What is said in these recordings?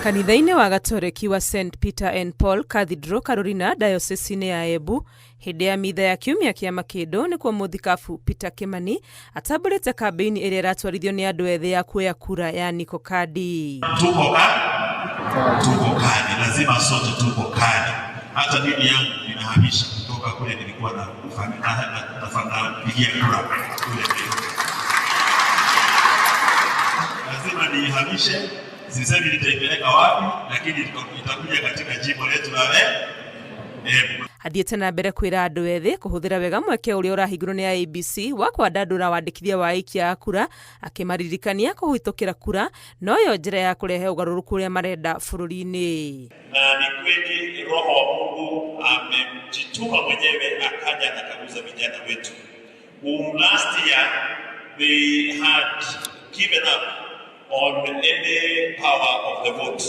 Kanitha-inĩ wa Gatoreki wa St Peter and Paul Cathedral Karurina dayosisi-inĩ ya Embu hĩndĩ ya mitha ya kiumia kĩa makĩndũ nĩkuo mũthikabu Peter Kimani atambũrĩte kambĩini ĩrĩa ĩratwarithio nĩ andũ ethĩ ya kuoya kura ya Niko Kadi. Tuko kadi, tuko kadi, lazima sote tuko kadi. Hata mimi yangu ninahamisha kutoka kule nilikuwa na napigia kura kule, lazima niihamishe. Sisemi nitaipeleka wapi, lakini itakuja katika jimbo letu la Embu. Athiĩte na mbere kwĩra andũ ethĩ kũhũthĩra wega mweke ũrĩa ũrahingũrwo nĩ IEBC wa kwandandũra wandĩkithia wa aikia a kura, akĩmaririkania kũhĩtũkĩra kura noyo njĩra ya kũrehe ũgarũrũku ũrĩa marenda bũrũri-inĩ. Na ni kweli Roho wa Mungu amejituma mwenyewe akaja akaguza vijana wetu. Last year they had given up on any power of the vote.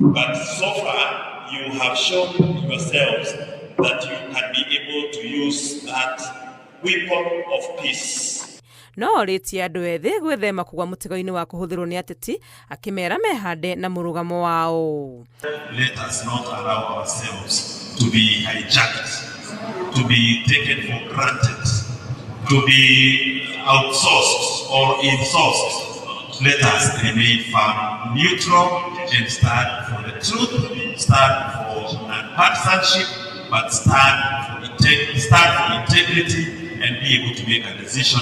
But so far you have shown yourselves that you can be able to use that weapon of peace. No orĩtie andũ ethĩ gwĩthema kũgwa mũtego-inĩ wa kũhũthĩrwo nĩ ateti, akĩmera mehande na mũrũgamo wao. Let us not allow ourselves to be hijacked, to be taken for granted, to be outsourced or insourced. Let us remain firm, neutral, and stand for the truth, stand for non-partisanship, but stand for integrity and be able to make a decision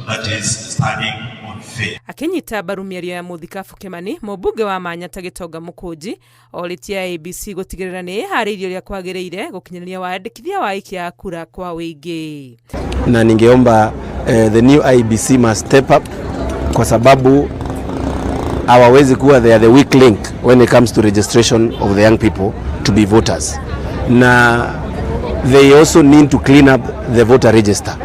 that is standing on faith. Akĩnyita mbaru mĩario ya mũthikabu Kimani, mũmbunge wa Manyata Gĩtonga Mũkũnji orĩtie IEBC gũtigĩrĩra nĩ ĩharĩirie ũrĩa kwagĩrĩire gũkinyanĩria wandĩkithia wa aikia a kura kwa wĩingĩ. Na ningeomba the new IEBC must step up kwa sababu hawawezi kuwa they are the weak link when it comes to registration of the young people to be voters, na they also need to clean up the voter register.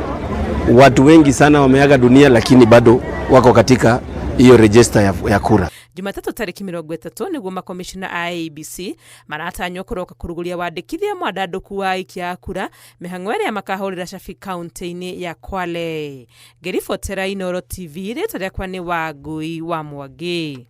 Watu wengi sana wameaga dunia, lakini bado wako katika hiyo register ya kura. Jumatatũ tarĩki 30 nĩguo makomishona a IEBC maratanywo kũroka kũrugũria wandĩkithia mwandandũku wa aikia a kura, mĩhang'o ĩrĩa makahũrĩra cabi kaunti-inĩ ya Kwale. Ngĩribotera Inooro TV, rĩtwa rĩakwa nĩ Wangui wa Mwangi.